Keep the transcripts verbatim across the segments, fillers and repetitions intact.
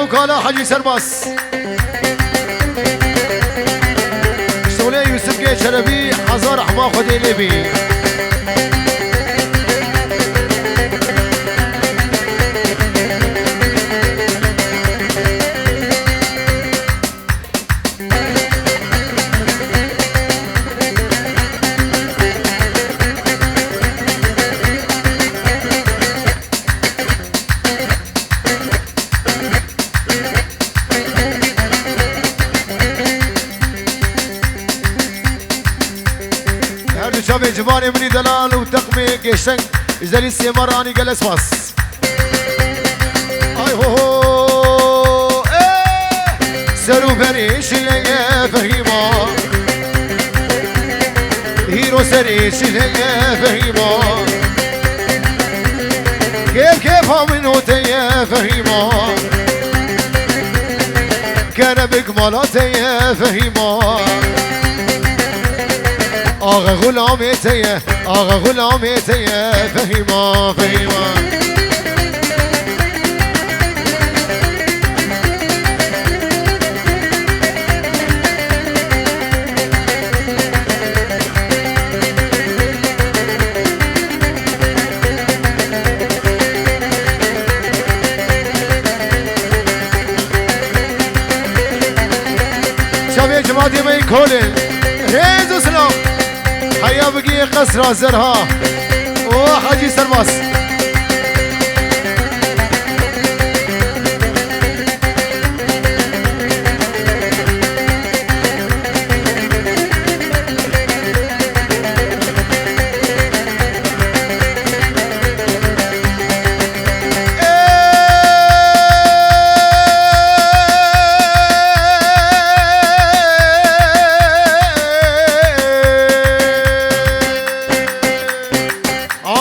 Kala Hecî Serbas. Şolê Yusuf Gê Çelebî, hezar rehma Xwedê lê bî. Her du çavê ciwanê min î delal û teqmê gêşteng ji delî Sêmaranî gelek spas. Ay ho ho, eh! Ser û berê şileye Fehîma. Hîro serê şileye Fehîma. Kêf kêfa min û te ye Fehîma. Kelebik mala te ye Fehîma. Axa xulamê te ye, axa xulamê te ye Fehîma, Fehîma. Çavê civatê me yê Kolê. Rêz û silav. Heya bigihê Qesra Zerha. O Hecî Serbas.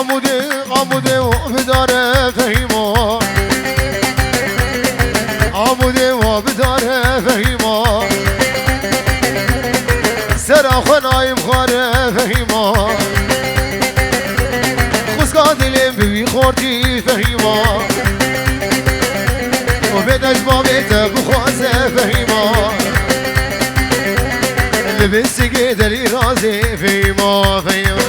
Amûdê, amûdê wa bidare Fehîma. Amûdê wa bidare Fehîma. Sera xwe nayê bixware Fehîma. Xwizka dilê min bi wî xortî Fehîma. Û bêde ji bavê te bixwaze Fehîma. Li bin sigê derî razê Fehîma, Fehîma.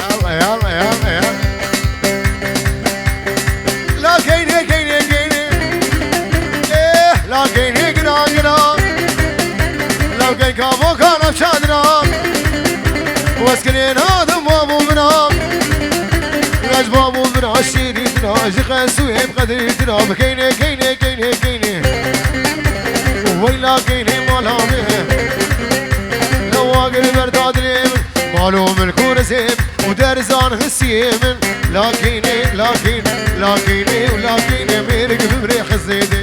Yalla, yalla, yalla, yalla. La keynê, keynê, keynê. Eh, la keynê, gira, gira. La key kavo kana çadra. Weskinê nadim wa bu bina. Raj babu bina şîrî bina. Ji qesu hep qedirî bina. Keynê, keynê, keynê, keynê. Weyla keynê mala me. Lewa gir berda dilê min. Mal û milk û rizê min û derzan hisiyê min. Lakînê, lakîn, lakînê û lakînê mêrik bimrê hizê dê.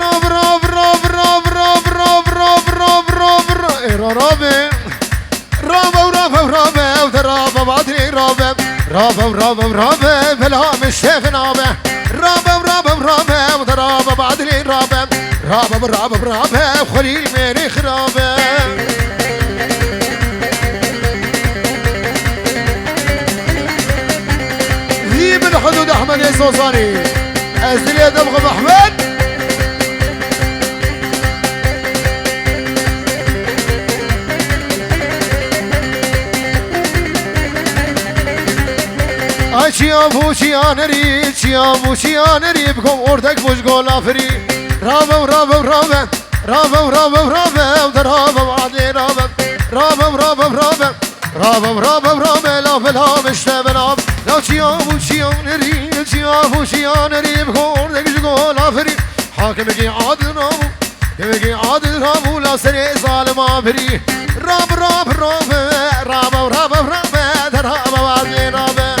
Rav, rav, rav, rav, rav, rav, rav, rav, rav, rav, ê, ra, rav, ê. Rav, ew, rav, ew, rav, ew, de rav, ew, adrê rav, ew. Rav, ew, rav, ew, rav, ew, bela min şêxin av e. Rav, ew, rav, ew, rav, ew, de rav, ew, adrê rav, ew. Rav, ew, rav, ew, rav, ew, Xelîl mêrê xirab e. Hî min hudûd Ehmedê Zozanî. Ez dilê te bixim Ehmed. Ay çiya bû çiya nerî, çiya bû çiya nerî, bikom ordek bû ji gola firî. Rabe û rabe û rabe. Rabev, rabev, rabev, de rabev, adlê rabev. Rabev, rabev, rabev. Rabev, rabev, rabev, la bela işte bela. La çiya bu çiya neri, çiya bu çiya neri, bu kordek ji gol aferi. Hakim ki adil rabu, kim ki adil rabu, la serê zalima biri. Rab, rab, rab, rabev, rabev, rabev, de rabev, adlê rabev.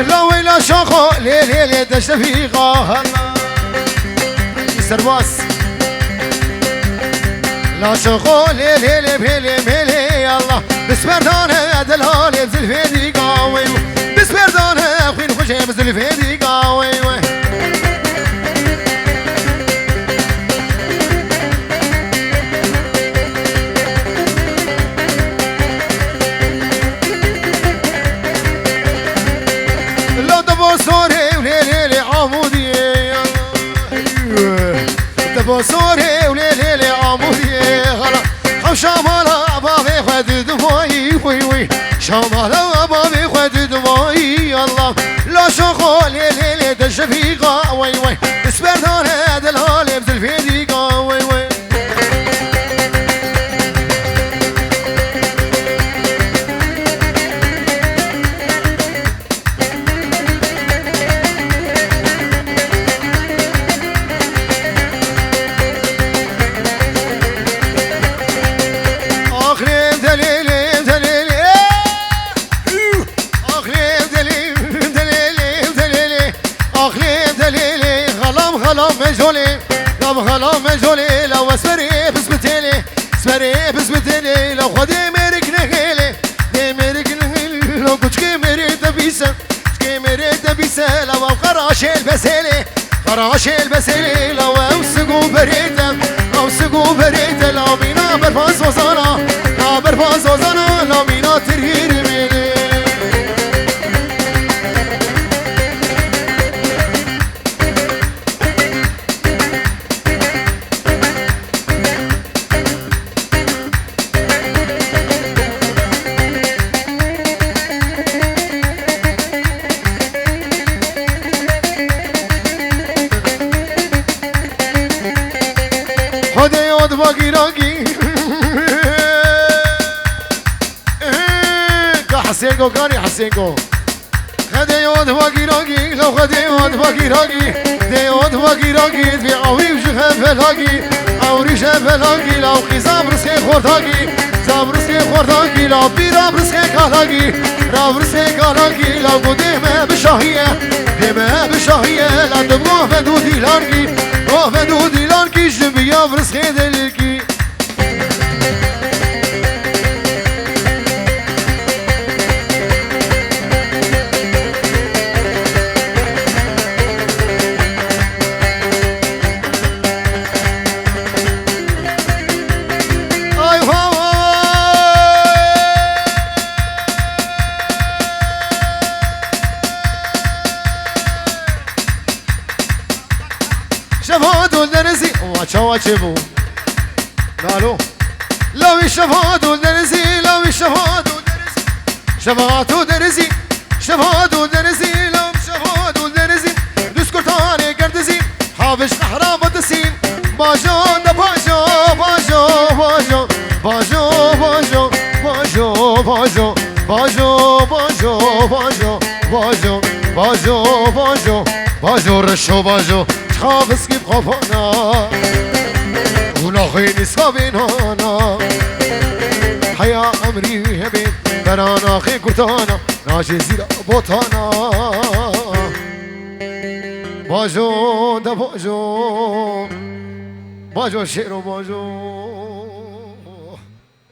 La weyla şaxo lê lê lê deşte fîqa. Serbas. La şaxo lê lê lê bê lê mê lê Allah. Bisperdane delalê zilfê dîga wey. Bisperdane xwîn xujê bi zilfê dîga wey wey. La debo sorê û lê lê lê amûdiyê. Debo sorê û lê lê lê amûdiyê. Xala xewşa mala bavê xwe didivayî, wey wey. Şamala bavê xwe didivayî, Allah. La şoxo lê lê lê de şefîqa, wey wey. Disperdane delalê bi zilfê dîga, wey wey. Axlê delêlê delêlê. Axlê delê delêlê delêlê. Axlê delêlê xalam xalam mecolê. Lam xalam mecolê la wesverê pis bitêlê. Sverê pis bitêlê la xwedê mêrik nehêlê. Dê mêrik nehêlê la kuçkê mêrê te bîse. Kuçkê mêrê te bîse la wew qeraşê li besêlê. Qeraşê li besêlê la wew sig û berê te. Ew sig û berê te la mîna berfan sozana. La berfan sozana la mîna tirhîrê mêlê. Xwedê yod vagî ragî. Ka Hesêngo, ganî Hesêngo. Xedê yod vagî ragî, la xwedê yod vagî ragî. Dê yod vagî ragî, dibê awî ji hevelagî. Awrî ji hevelagî, la qîza bi rizqê xortagî. Za bi rizqê xortagî, la pîra bi rizqê kalagî. Ra bi rizqê kalagî, la ku dê me bi şahî ye. Dê me bi şahî ye, la tu bi gavend û dîlankî. Gavend û dîlankî, ji biya bi rizqê delilkî. Ay, ha, ha. Şefa dul derezi, wa çawa çê bû? Nalo. Lawî şefa dul derezi, lawî şefa dul derezi. Şefa dul derezi, şefa dul derezi, law şefa dul derezi. Düz kurtanê gerdizî, haviş qehra badisî. Bajo de bajo, bajo, bajo. Bajo, bajo, bajo, bajo. Bajo, bajo, bajo, bajo. Bajo, bajo, bajo. Bajo, reşo, bajo. Çaviskî bi qafana. Û naxê nîska vê nana. Heya emrî hebê. Bera naxê kurtana. Naçê zîra botana. Bajo, de bajo. Bajo, şêro, bajo.